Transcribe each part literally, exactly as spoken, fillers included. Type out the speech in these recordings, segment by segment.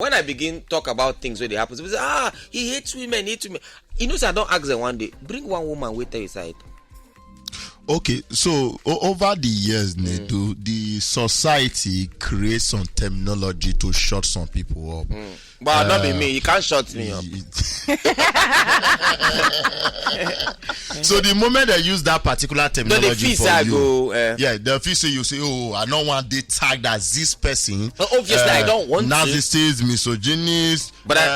When I begin talk about things wey dey happen, people say, "Ah, he hates women, he hates women." You know, say I don ask them one day, "Bring one woman wey tell you side." Okay, so o- over the years, Nedu, the society creates some terminology to shut some people up. But not be me. You can't shut me up. So the moment they use that particular Then they terminology feel for say I you, go. Uh, yeah, they feel say you say, "Oh, I don't want they tagged as this person." Obviously, I don't want to. Narcissist, misogynist. But I-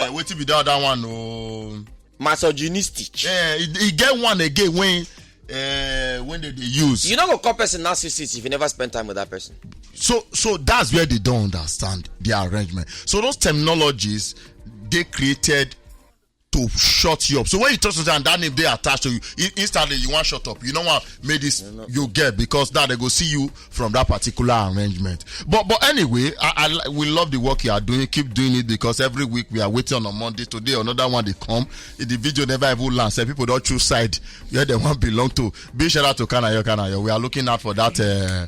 Uh, wetin be the other one? Oh, Misogynistic. yeah, e e get one again when uh, when they, they use. You no go call person narcissist if you never spend time with that person. So so that's where they don't understand the arrangement. So those terminologies they created to shut you up. So when you talk to them, that name they attach to you, i- instantly you want shut up. You know what made this you get, because now they go see you from that particular arrangement. But but anyway, I, I li- we love the work you are doing. Keep doing it, because every week we are waiting on a Monday. Today another one they come. The video never even land. Say people don't choose side where they want belong to. Big shout out to Kanayo Kanayo. We are looking out for that. Uh,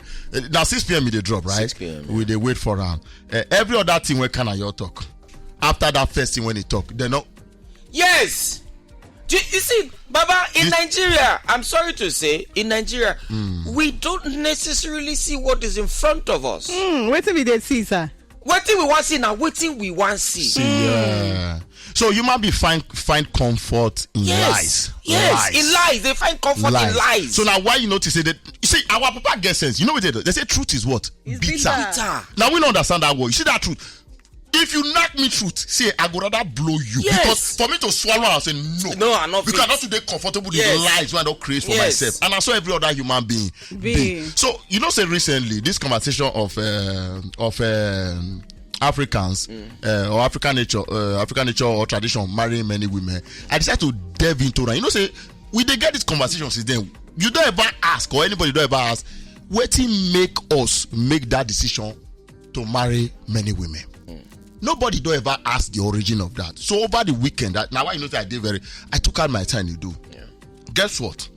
now six p.m. they drop, right? six p.m., We they wait for round. Uh, every other thing when Kanayo talk, after that first thing when he talk, they no. Yes. Do you, you see, Baba, in Nigeria, I'm sorry to say, in Nigeria, we don't necessarily see what is in front of us. Hmm, wetin we dey see, sir? Wetin we want see now, wetin we want see. See, yeah. So human being find find comfort in Yes, lies. yes, Lies. In lies. They find comfort in lies. So now why you notice that? You see, our papa get sense. You know what they do? They say truth is what? It's Bitter. bitter. Bitter. Now we don't understand that word. You see that truth? If you knock me truth, see, I go rather blow you. Yes. Because for me to swallow and say no. No, I not Because I fit. Not today comfortable with Yes. the lies when I don't create for Yes. myself. And I saw every other human being. Being. So, you know, say recently, this conversation of uh, of um, Africans uh, or African nature, uh, African nature or tradition of marrying many women, I decided to delve into that. You know, say we they get this conversation since then. You don't ever ask, or anybody don't ever ask, wetin make us make that decision to marry many women. Nobody don't ever ask the origin of that. So over the weekend, that, now why you know that I did very, I took out my time to do. Guess what?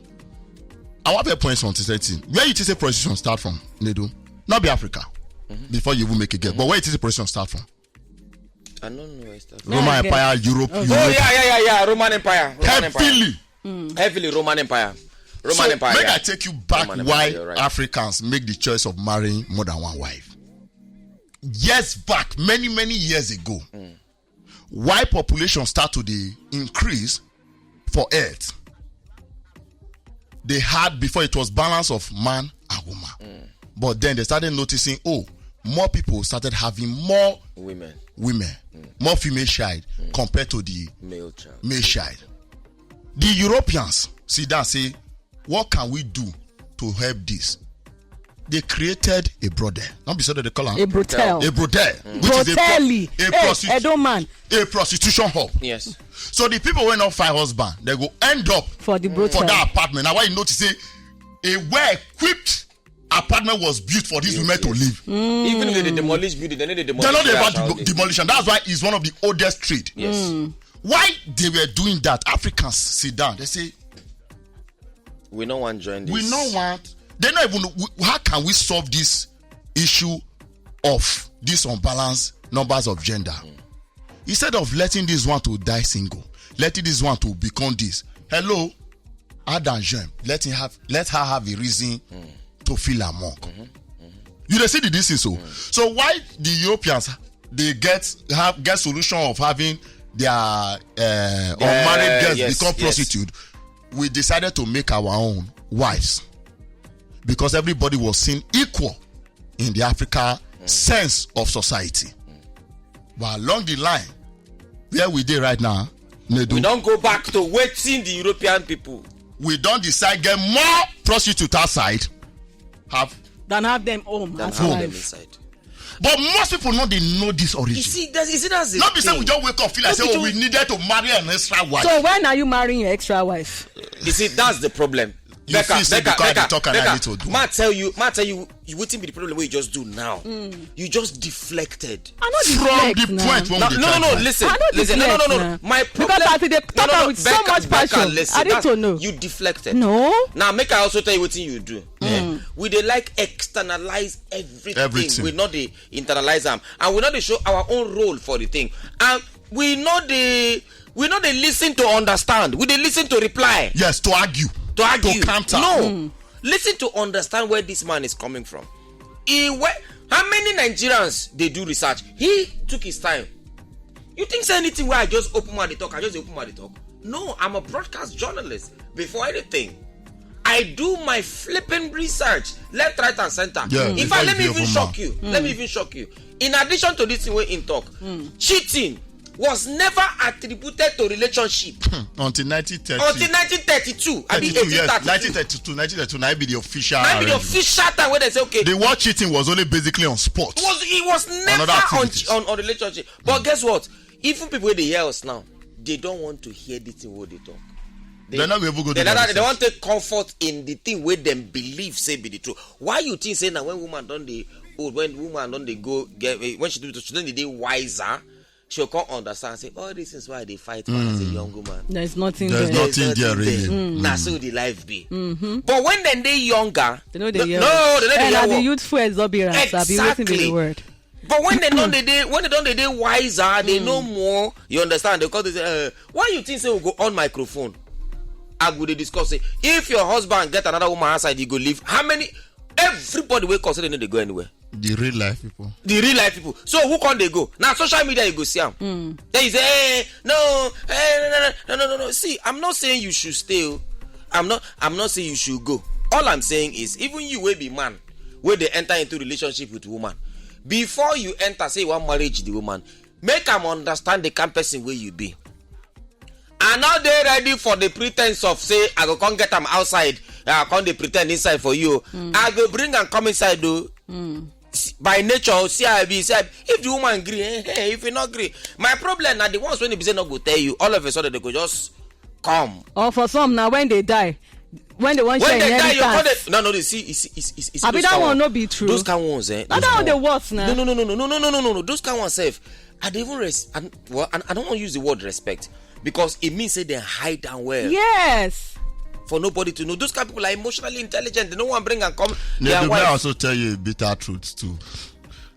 I want to point something. Where you think say prostitution start from, Nedu? Not be Africa. Before you even make a guess, but where you think say prostitution start from? I don't know where it started. Roman Yeah, I get Empire, Europe, Oh Europe. Yeah, yeah, yeah, yeah. Roman Empire. Roman Empire. Heavily. Heavily Roman Empire. Roman So Empire. make Yeah. I take you back Roman why Empire, you're right. Africans make the choice of marrying more than one wife. Years back, many many years ago, why population start to dey increase for earth? They had before it was balance of man and woman, but then they started noticing, oh, more people started having more Women. women, more female child compared to the Male child. male child. The Europeans sit down say, what can we do to help this? They created a brothel. Not be so that they call A it brothel. A brothel, which is a, pro- Brotelli. a, Hey, prosti- Edo man. A prostitution hub. Yes. So the people wey not find husband, they go end up For the brothel. for that apartment. Now why you notice say a well equipped apartment was built for these women to live. Even if they demolish building, they need to demolish. They're not their about house. dem- demolition. That's why it's one of the oldest trade. Yes. Why they were doing that? Africans sit down. They say, We no want join this. we no want. They not even. We, how can we solve this issue of this unbalanced numbers of gender? Instead of letting this one to die single, letting this one to become this. Hello, Adam Jem, let him have. Let her have a reason to feel among. You dey see the this is so. So why the Europeans they get have get solution of having their uh, unmarried girls Yes, become yes. Prostitute? We decided to make our own wives because everybody was seen equal in the Africa sense of society. But along the line, where we dey right now, Nedu, We don't go back to waiting the European people. We don't decide get more prostitute outside. Have Than have them home Than as have them wife. Inside. But most people know they know this origin. You see, that's, you see, that's the Not be say thing. we just wake up feel like say, oh, we needed to marry an extra wife. So when are you marrying your extra wife? You see, that's the problem. You feel say because I dey talk and I need to do. Ma tell you, ma tell you, you wouldn't be the problem. What you just do now, you just deflected. I know From the point when No, we no, no, no. dey Listen, I know listen. No, no, no, no, no. deflect now. My problem. Because as they No, talk no, no, am with so Becca, much Becca, passion, listen, I need that's- to know. You deflected. No. Now make I also tell you what you do. Eh? We dey like externalize everything. Everything. We no dey internalize am, and we no dey show our own role for the thing, and we no dey we no dey listen to understand. We dey listen to reply. Yes, to argue. To argue. To counter. No. Listen to understand where this man is coming from. He where How many Nigerians dey do research? He took his time. You think say anything where I just open my talk, I just open my talk? No, I'm a broadcast journalist. Before anything, I do my flipping research, left, right, and center. Yeah, in fact, let me even shock you. Let me even shock you. In addition to this thing wey in talk, cheating was never attributed to relationship until nineteen thirty. Until nineteen thirty-two, I mean, thirty-two, yes, eighteen thirty-two. Nineteen thirty-two, nineteen thirty-two, na be the official. Na be the official time wey they say, okay. The word cheating was only basically on sports. It was, it was never on, on, on relationship. But guess what? Even people wey dey hear us now, they don't want to hear the thing wey they talk. They, they no go even go do their research. They want to take comfort in the thing wey dem believe say be the truth. Why you think say na when woman don dey old, when woman don dey go get, when she do, she don dey wiser, she go come understand say all these things wey I dey fight for as a young woman. There's nothing there. There's nothing there really. Na so the life be. But when dem dey younger, they no dey hear. No, they no dey hear. Na the youthful exuberance, abi wetin be the word? But when dem don dey, dey when dem don dey, dey wiser, they know more. You understand? They call this. Uh, why you think say we go on microphone? I go dey discuss say if your husband get another woman outside, you go leave. How many? Everybody wey come say they no dey go anywhere. The real life people. The real life people. So who come dey go? Na social media you go see am. Then you say, hey, no, hey, no, no, no, no, no, no, no. See, I'm not saying you should stay. Oh. I'm not. I'm not saying you should go. All I'm saying is, even you wey be man, wey dey enter into relationship with woman, before you enter, say you wan marriage the woman, make am understand the kind person wey you be. I no dey ready for the pretense of say I go come get am outside. I come dey pretend inside for you. I go bring am come inside though. By nature, see I be, see I be. If the woman gree, eh, eh, if you not gree, my problem na the ones when the business not go tell you. All of a sudden they go just come. Or for some now, when they die, when they want when share they die, you inheritance. Come dey, no, no, they see, it's, it's, it's, it's Abi those that kind one one. No be true. Those kind ones, eh? That those one kind they one. Worse now. No, no, no, no, no, no, no, no, no, no. Those kind ones safe. I don't even res-, I, well, I, I don't want to use the word respect because it means say they hide down well. Yes. For nobody to know. Those kind of people are emotionally intelligent. They no one bring and come. They their do wife. Also tell you bitter truths too.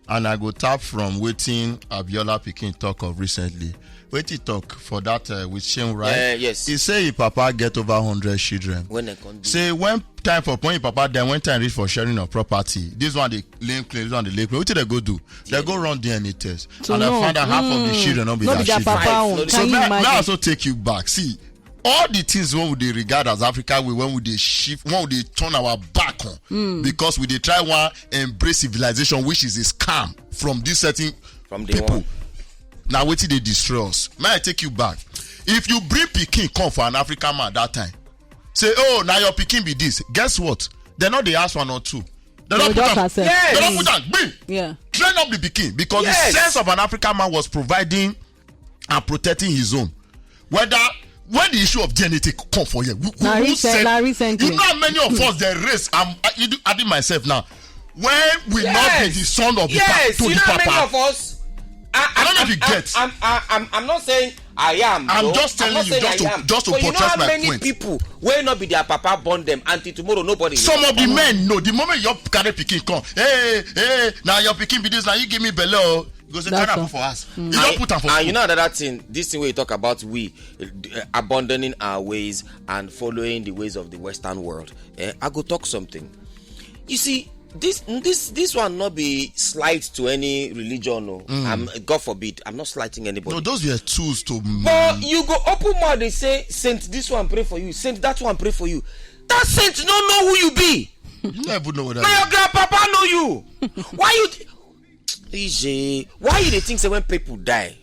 And I go tap from wetin Abiola pikin talk of recently. Wetin talk for that uh, with Shane, right? Uh, yes. He say his papa get over hundred children. When they come do. Say when time for when his papa then when time reach for sharing of property, this one they lame claim, this one they lame claim. Wetin they go do? They go run D N A test. So and no. I find out half of the children not be no their be their children. Papa own. So can you may, imagine? May I also take you back. See, all the things when we dey regard as Africa, we when we dey shift, when we dey turn our back on because we dey try one embrace civilization which is a scam from this certain from people. Now wetin dey destroy us? May I take you back? If you bring pikin come for an African man that time, say, oh, now your pikin be this. Guess what? They not dey ask one or two. They don't put am. Yes. They don't put am. Bing. Yeah. Train up the pikin because yes. The Sense of an African man was providing and protecting his own. Whether when the issue of D N A take come for here, who, who, who said, recently. You know how many of us they raise? I'm, I, I did myself now. When we yes. Not be the son of the yes. Pa- to you the know papa. How many of us? I, I, I don't know if you get. I'm, I'm, I'm, I'm not saying I am. I'm though. Just telling I'm you just to am. Just to but protest you know how my many point. People wey not be their papa born them until tomorrow nobody. Some of the men know the moment your carry pikin come, hey hey, now your pikin be this, now you give me bello. You go say carry am put for us. Mm. You don't put am for. And you know another thing, this thing we talk about we uh, abandoning our ways and following the ways of the Western world. Eh, I go talk something. You see, this this this one not be slight to any religion. No, mm. I'm God forbid. I'm not slighting anybody. No, those were tools to. But you go open mouth and say, Saint, this one pray for you. Saint, that one pray for you. That saint don't know who you be. You never know what that. Now your grandpapa know you. Why you? Th- Ije, why you dey think say when people die,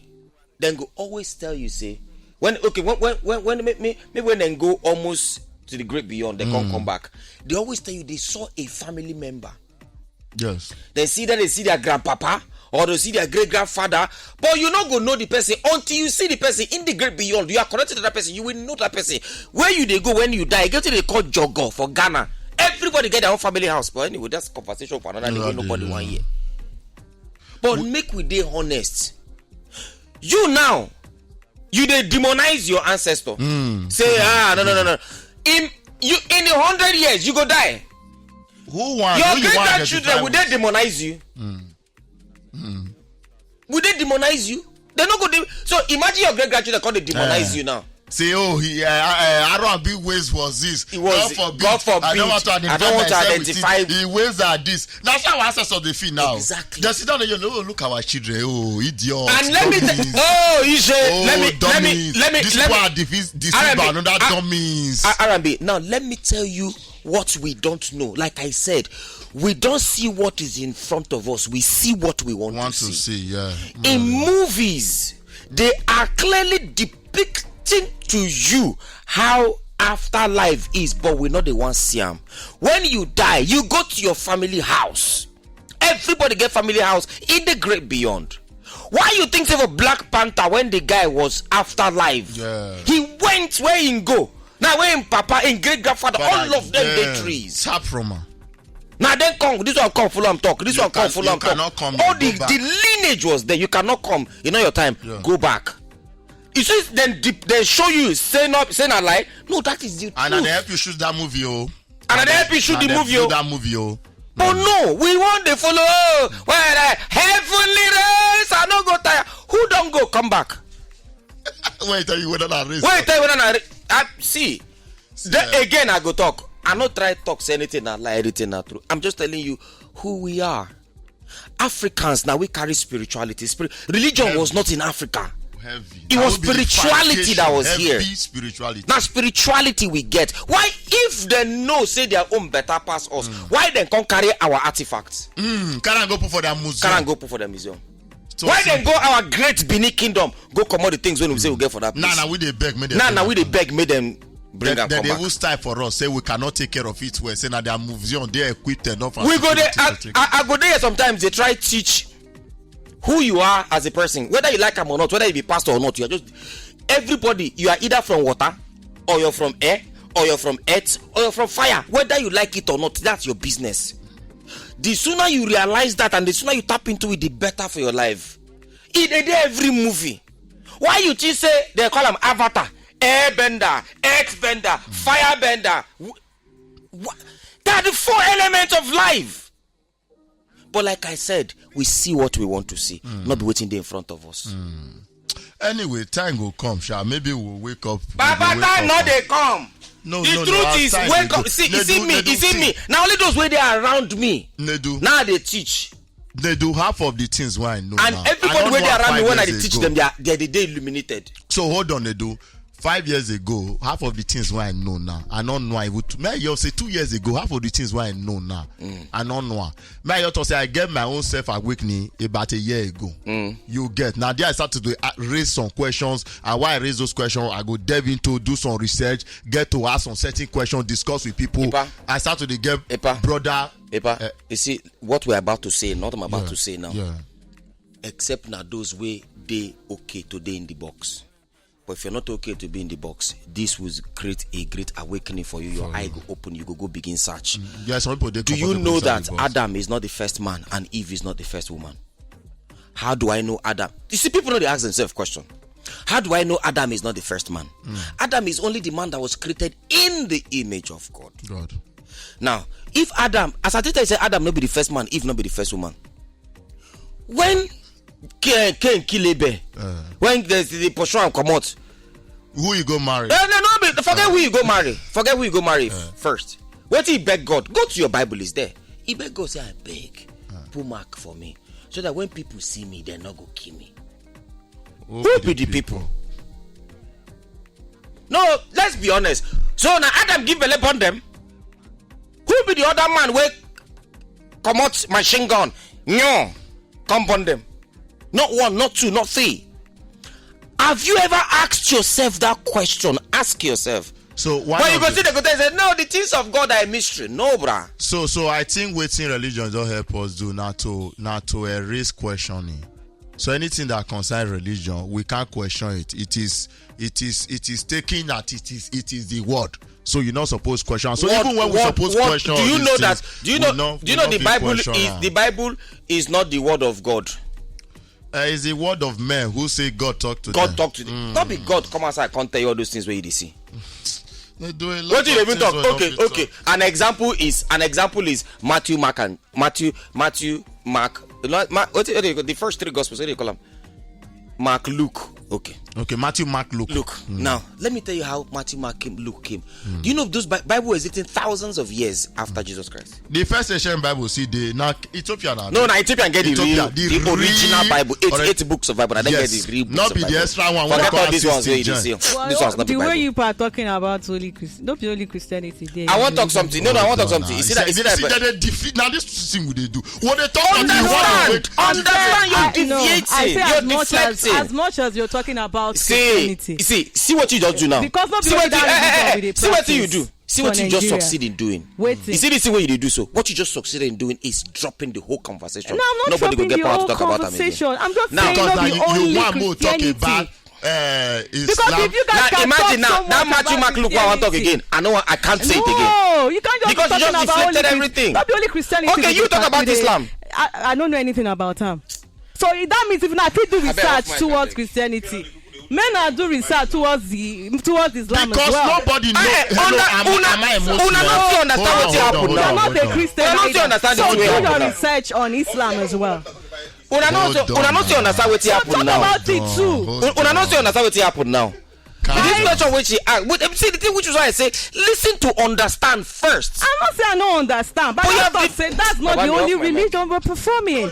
then go always tell you say when okay when when when when me me, me when they go almost to the great beyond, they mm. Can't come back. They always tell you they saw a family member. Yes. They see that they see their grandpapa or they see their great grandfather, but you not go know the person until you see the person in the great beyond. You are connected to that person. You will know that person. Where you they go when you die? Get to they call Jogo for Ghana. Everybody get their own family house. But anyway, that's conversation for another day. Nobody one year. But we, make we dey honest. You now, you dey demonize your ancestor. Mm. Say ah no no no no. In you in a hundred years you go die. Who want? Your Who you great want grandchildren, identify will they with? Demonize you? Will they demonize you? They no go. De- so imagine your great grandchildren come dey demonize Eh. You now. Say, oh, he, uh, uh, Aaron big ways was this. He was- God forbid. God forbid. I don't want to I identify don't want to myself identify- with him. He ways are this. That's how ancestors they feel now. Exactly. They sit down and you know, oh, look our children. Oh, idiot. And let me, Dummies. oh, Ije, Oh, let me, let me, dummies. let me, This let people me, are deceived, deceived R M B, by another ah, dummies. Ah, R M B. Now let me tell you what we don't know. Like I said, we don't see what is in front of us. We see what we want, Want to to see. See, yeah. In movies, they are clearly depicting to you how afterlife is, but we know they want see am. When you die, you go to your family house. Everybody get family house in the great beyond. Why you think say for Black Panther, when the guy was afterlife, Yeah. He went where he go. Now where him papa, him great grandfather, Father, all of them yeah. They trees. Tap from her. Now then come, this one come follow am talk. This You one come can- follow you am talk. Cannot come. All Go the, back. The lineage was there. You cannot come. You know your time. Yeah. Go back. You see, then the, they show you say not say not lie. No, that is the And truth. They help you shoot that movie, oh. And they help you shoot And the they movie, do oh. That movie, oh. But no, we want to follow. Oh, well, uh, heavenly race. I no go tire. Who don't go come back? When I tell you whether that race. Wait, tell you when I, I see. Then Yeah. Again, I go talk. I no try talk say anything na lie, anything na true. I'm just telling you who we are. Africans now we carry spirituality. Spirit religion Heavy. Was not in Africa. Heavy. It That was would be the spirituality that foundation. Was Heavy here. Spirituality. Now spirituality we get. Why if they know say their own better pass us? Why then come carry our artifacts? Mm, can I go put for that museum? Can I go put for the museum? So Why see- Then go our great Benin kingdom? Go come all the things when we say we get for that place. Nah, nah, we they beg me. Nah, nah, we they beg me them bring Then, am then come they back. Will style for us. Say we cannot take care of it. We say now their museum they equipped enough. And We go there. security I, to take I, I go there sometimes. They try teach who you are as a person, whether you like am or not, whether you be pastor or not. You are just everybody. You are either from water, or you're from air, or you're from earth, or you're from fire. Whether you like it or not, that's your business. The sooner you realize that, and the sooner you tap into it, the better for your life. It dey dey every movie. Why you think say they call am Avatar, Air Bender, Earth Bender, Fire Bender? Wh- wha- They are the four elements of life. But like I said, we see what we want to see, not be waiting there in front of us. Anyway, time will come, sha. Maybe we'll wake up. Baba, We'll wake time up not and- they come. No, The no, no, truth our is, time wake will up. go. See, They you see do- me, they do you see see. Me. Now only those where they are around me. They do. Now they teach. They do half of the things where I know. And Now. everybody I don't where know they am around me five when I years dey teach ago. Them, they are they they, they illuminated. So hold on, they do. Five years ago, half of the things where I know now, I don't know. I would. May you say two years ago, half of the things where I know now, I don't know. May I just say I get my own self awakening about a year ago. You get now. There I started to uh, raise some questions, and why I raise those questions, I go delve into, do some research, get to ask some certain questions, discuss with people. Epa. I start to dey get Epa. Brother. Epa, Eh. You see what we're about to say, not I'm about Yeah, to say now. Yeah. Except now those way they okay to dey in the box. But if you're not okay to be in the box, this will create a great awakening for you. Your eye go open, you go go begin search. Yeah, some people they Do come for you the know box and that the box. Adam is not the first man and Eve is not the first woman? How do I know Adam? You see, people know they ask themselves question. How do I know Adam is not the first man? Adam is only the man that was created in the image of God. God. Now, if Adam, as I tell you, say Adam no be the first man, Eve no be the first woman. When Cain, Cain kill Abel, Uh. When the, the pursue am comot, Who you go marry? Eh, no, no, be- forget who you go marry. Forget who you go marry first. What he beg God? Go to your Bible, is there. He beg God, say, I beg, put mark for me, so that when people see me, they no go kill me. Who be the people? No, let's be honest. So now Adam give belle born them. Who be the other man wey comot machine gun? No, come burn them. Not one, not two, not three. Have you ever asked yourself that question? Ask yourself. So why But you not go the- see the good and say, no, the things of God are a mystery. No, bruh. So, so I think waiting religion don't help us do now to now to erase questioning. So anything that concerns religion, we can't question it. It is, it is, it is taking that it is, it is the word. So you're not supposed to question. So What- even when we what- suppose what- question, do you all these know that? things, Do you we know? not- Do you we know not the fit Bible question is am. The Bible is not the word of God. Uh, it's the word of men who say God talk to God them. Talk to them. Not be God come outside, can't tell you all those things where you dey see. They do a lot. What do you even talk? Okay, okay. An example is an example is Matthew, Mark, and Matthew, Matthew, Mark. Not Ma, what do you, the first three gospels? What do you call them? Mark, Luke. Okay. Okay, Matthew, Mark, Luke. Luke. Mm. Now, let me tell you how Matthew, Mark, came, Luke came. Mm. Do you know those Bible was written thousands of years after Jesus Christ? The first Asian Bible, see, the now Ethiopia now. No, now Ethiopia get the real, the, the original Bible. Eight, eight books of Bible. I don't get the real books. Not be the extra one. Forget all these ones where you see. Well, this one's not the way you are talking about Holy Christ, not the Holy Christianity. I want to talk something. No, no, I want to talk something. You see that? You see that? Now this thing we they do. What they talk about? Understand. Understand. You're deviating. You're deflecting. As much as you're talking about Christianity, see, see what you just do now. Because not see what you do. See what you just succeed in doing. Wait. You see this thing where you do so. What you just succeeded in doing is dropping the whole conversation. No, I'm not dropping the whole conversation. I'm just saying because not the only Christianity. Uh, because if you guys now can imagine talk now so that Matthew, Mark, Luke, I want talk again. I know I can't say it again. No, you can't just because you just deflected everything. Not the only Christianity. Okay, you talk about Islam. I, I don't know anything about him. So that means if I fit do research towards Christianity, men are do research towards the towards Islam because as well. Nobody knows. Hello, am I a Muslim? Una not understand what happened now. Una not a Christian. Una not understand. So do your research on Islam as well. Una no so una no see understand wetin happen now. Talk about it too. Una no see understand wetin happen now. This question wey she ask, see the thing which is why I say listen to understand first. I no say I no understand, but I talk say that's not the only religion we're performing.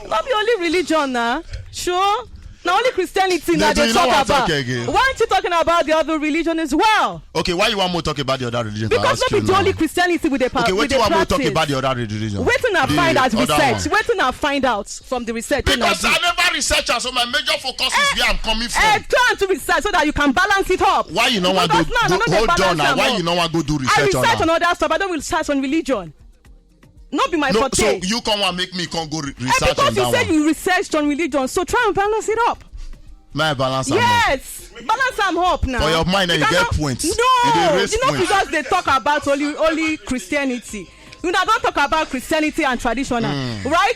Not the only religion na. Sure. Na only Christianity na dey talk about. Why aren't you talking about the other religion as well? Okay, why you want more talk about the other religion? Because not be the only Christianity with the pa- okay, wetin you want more talk about the other religion? Wetin I find out research. Wetin I find out from the research. Because I never research, so my major focus is where I'm coming from. Eh, trying to research so that you can balance it up. Why you no want to hold on now? Why you no want go do research on other stuff? I don't research on religion. No be my forte. So you come and make me come go research on that one. Because you say you researched on religion, so try and balance it up. May I balance am up? Yes, balance am up now. For your mind, you get points. No, you know, because they talk about only only Christianity. You know, don't talk about Christianity and traditional, right?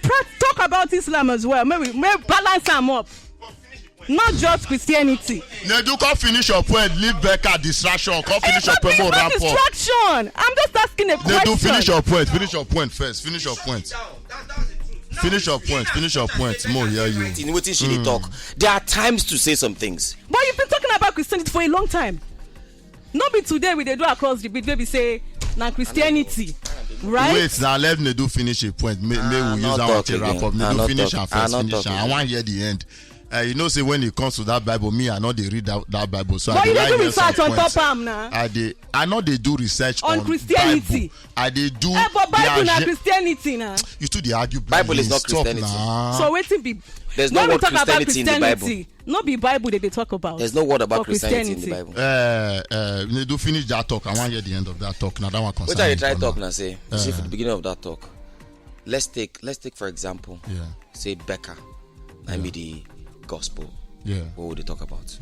Talk about Islam as well. May we may balance am up. Not just Christianity. Nedu, come finish your point. Leave Becca distraction. Come finish your point. More wrap up. Distraction. I'm just asking a question. Nedu, finish your point. Finish your point first. Finish your point. Finish your point. Finish your point. More hear you. In wetin she dey talk. There are times to say some things. But you've been talking about Christianity for a long time. No be today we dey do across the bridge wey be say na Christianity, right? Wait, now let Nedu finish a point. May, may we use our wrap up. Nedu, finish and first finish. I want hear the end. Uh, you know, say when it comes to that Bible, me, I know they read that, that Bible. So but I you dey do research on top am now. I dey, I know they do research on Christianity. I dey do. Eh, but Bible na Christianity now. You too dey argue. Bible is not Christianity. So wetin be? There's no word Christianity in the Bible. No be Bible they dey talk about. There's no word about Christianity in the Bible. Uh, uh, they do finish that talk. I want hear the end of that talk. Now that one concern. Which I try talk now say. You see for the beginning of that talk. Let's take let's take for example. Yeah. Say Becca. I mean the gospel. Yeah. What would they talk about?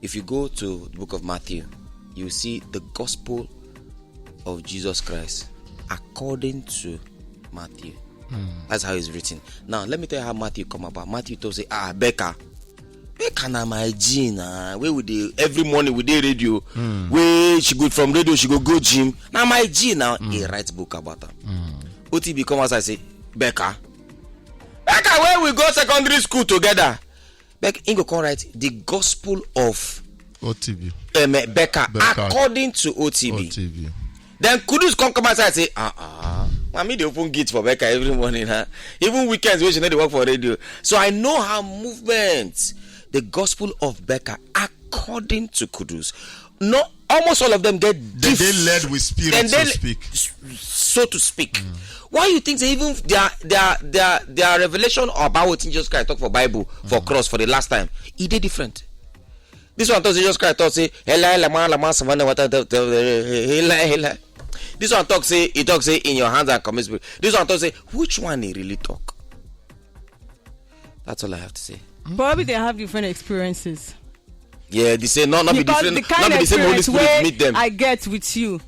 If you go to the book of Matthew, you see the gospel of Jesus Christ according to Matthew. That's how it's written. Now, let me tell you how Matthew come about. Matthew told say, ah, Becca. Becca na my G na. Where we dey every morning we dey radio. Where she go from radio, she go go gym. Na my G now. He writes book about her. O T B come outside say, Becca. Becca, where we go secondary school together. Becca, he go come write the gospel of O T B. Um, Becca, Becca, according to O T B. O T B. Then Kudus come come outside say, ah ah, mommy dey open gate for Becca every morning, huh? Even weekends when she no dey work for radio. So I know her movements. The gospel of Becca, according to Kudus, no, almost all of them get. They, they led with spirit, so to speak. So to speak. Why you think say even their their their their revelation about what Jesus Christ talk for Bible for cross for the last time, e dey different? This one talk say Jesus Christ talk say, "Eli, Eli, lama, lama, sabachthani, what, Eli, Eli." This one talk say, he talk say, "In your hands I commit spirit." This one talk say, which one he really talk? That's all I have to say. Probably they have different experiences. Yeah, they say no, not be different. Not be the same Holy Spirit meet them. I get with you.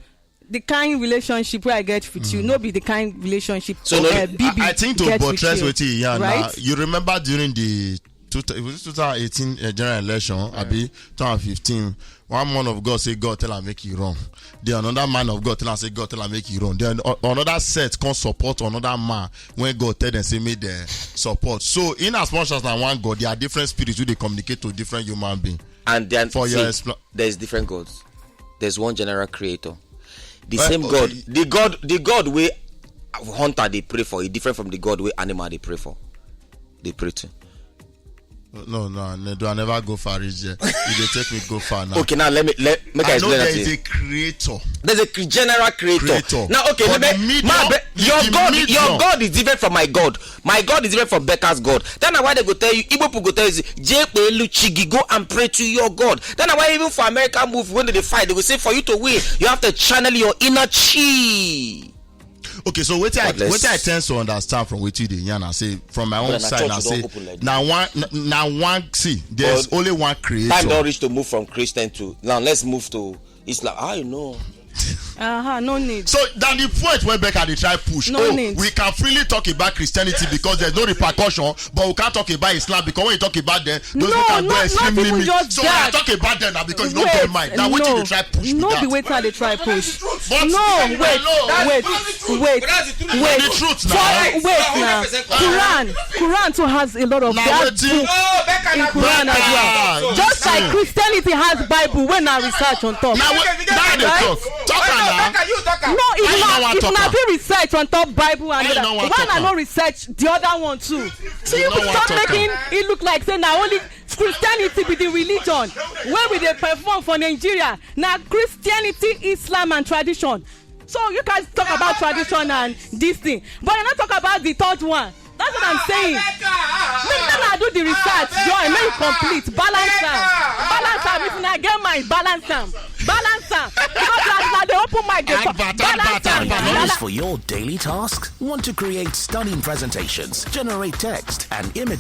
The kind relationship where I get with you, no be the kind relationship. So no, uh, B B I, I think to buttress with you, yeah, right? Now, you remember during the two thou- it was two thousand eighteen uh, general election, abi two thousand fifteen. One man of God say God tell am make he run. Then another man of God tell am say God tell am make he run. Then a- another set come support another man when God tell them say make dem support. So in as much as na one God, there are different spirits wey dey communicate to different human being. And then For see, your expla- there's different gods. There's one general creator. The Well, same okay. God, the God, the God wey hunter dey pray for, is different from the God wey animal dey pray for. Dey pray to. No, no, no, do I never go far reach there? You dey take me go far now. Okay, now let me let make I I know explain that there to is you. A creator. There's a cre- general creator. Creator. Now, okay, For let me, the medium, ma, be, your the God, medium. Your God is different from my God. My God is different from Becca's God. Then why they go tell you, Igbo people go tell you, "J P Luchigi, go and pray to your God." Then why even for American movie when they fight, they go say for you to win, you have to channel your inner chi. Okay, so wetin I But let's- wetin I tend to understand from wetin you dey yarn, I say from my own Brother, na side, church I you say don open like this. na one na, na one see. There's But only one Time creator. Don't reach to move from Christian to now. Let's move to Islam. I know. Uh-huh, no need. So than the point where Becca dey try push. No Oh, need. We can freely talk about Christianity because there's no repercussion, but we can't talk about Islam because when you talk about them, those No, people can not- go extreme not even limits. just So when I that. talk about them now because you don't Wait, get mind. Now what no, you dey try push be no that? Be wetin I dey try push. But No, I wait, know. wait, wait, That's the truth. wait. That's the truth. Quran, Quran too has a lot of Now bad wetin? book in Quran as well. Becca, Just like listen. Christianity has Bible when I research on top. Now wait, now they Right? talk. Talk am now. No, Why you don't if want na if talk na am? be research on top Bible and Why you that, don't want why talk na am? No research the other one too? See, You you don't want stop talk making am. It look like say na only Christianity be the religion wey we dey perform for Nigeria. Na Christianity, Islam and tradition. So you guys talk about tradition and this thing, but you no talk about the third one. That's what I'm saying. Make una do the research, join, make you complete, balance am, balance am. If una get mind, balance am, balance am. Because as una dey open mind, dey talk, Advert, balance advert, am. advert. Are you Balance- used for your daily tasks? Want to create stunning presentations, generate text and images?